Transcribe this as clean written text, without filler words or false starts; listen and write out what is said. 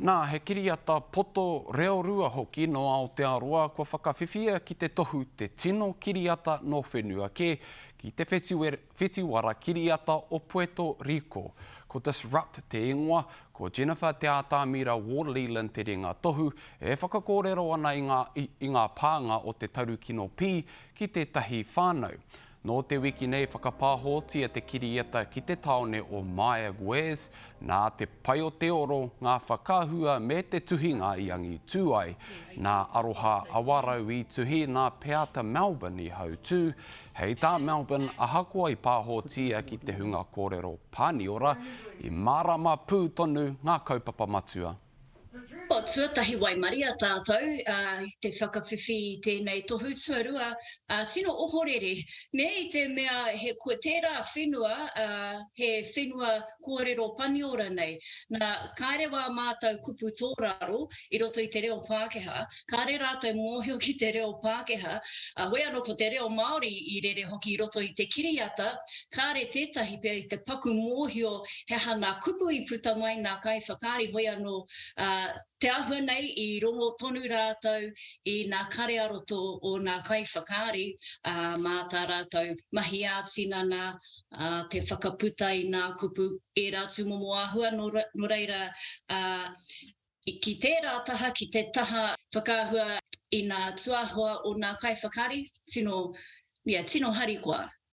Nā, he kiriata poto reorua hoki nō Aotearoa kua whakawhiwhia ki te tohu Te Tino Kiriata Nō Whenua Kē ki te Whetiwara Kiriata o Pueto Riko. Ko Disrupt te ingoa, ko Jennifer Te Ātamira Ward-Lealand te ringa tohu, e whakakōrero ana i ngā i ngā pānga o te tarukino pī ki tētahi whānau. Nō te wiki nei whakapāhōtia te kiriata ki te tāone o Mayagüez, nā te pai o te oro, ngā whakaahua me te tuhinga i angitū ai. Nā Aroha Awarau i tuhi, nā Peata Melbourne i hautū. Hei tā Melbourne, ahakoa i pāhōtia ki te hunga kōrero Pāniora, i mārama pū tonu ngā kaupapa matua. Tuatahi waimaria tātou i te whakawhiwhi i tēnei tohu, tuarua tino ohorere, nē, i te mea he ko tērā whenua he whenua kōrero Paniora nei. Nā, kāre wā mātou kupu tōraro i roto i te reo Pākehā, kāre rātou mōhio ki te reo Pākehā, hoi anō ko te reo Māori i rere hoki i roto i te kiriata, Kāre tētahi pea i te paku mōhio he aha nā kupu i puta mai nā kaiwhakaari hoi anō, ā, te āhua nei i rongo tonu rātou i nā kare ā-roto o nā kaiwhakaari, ā, mā tā rātou mahi ā-tinana, ā, te whakaputa i nā kupu, ērā tūmomo āhua, nō, nō reira, ā, ki tērā taha, ki te taha whakaahua i nā tūāhua o nā kaiwhakaari, tino, yeah, tino harikoa.